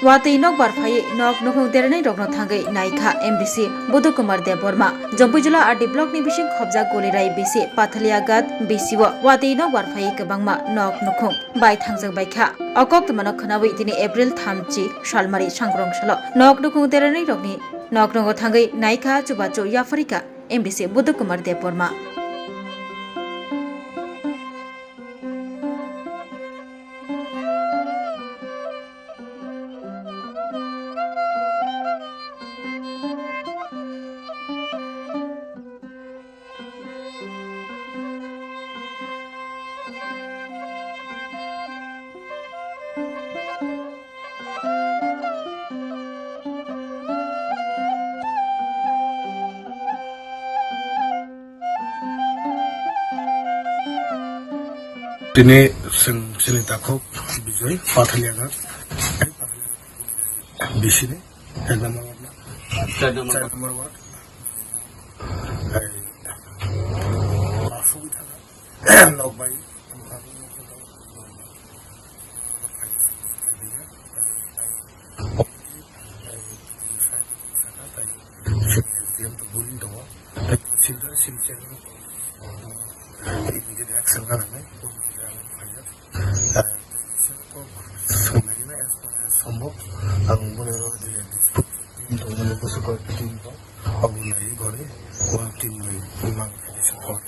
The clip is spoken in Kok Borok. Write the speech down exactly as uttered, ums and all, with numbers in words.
Watwi nokbar phaiwi nok nukhung deranai rokno thangwi naikha M D C Budhu Kumar Debbarma. Jompuijula R D block ni bising khobjak Golirai bisi Pathaliagat bisi o watwi nokbar phaiwi kwbangma nok nukhung bai thangjak baikha. O koktwmano khwnawi tini April thamchi salmari sangrong salo nok nukhung deranai rokni nok nungo thangwi naikha chubachu yapharikha M D C Budhu Kumar Debbarma. Tini chwng chini takhuk Bijoy Pathaliagat, bisini ek number ward na? Char number ward. Char number ward. Ei, asugwi thangkha. Nok bai. Immediate action lainai. Sombhob ang mone team tongmani bwswk team tong. Abo nai gori, o team bai mang support.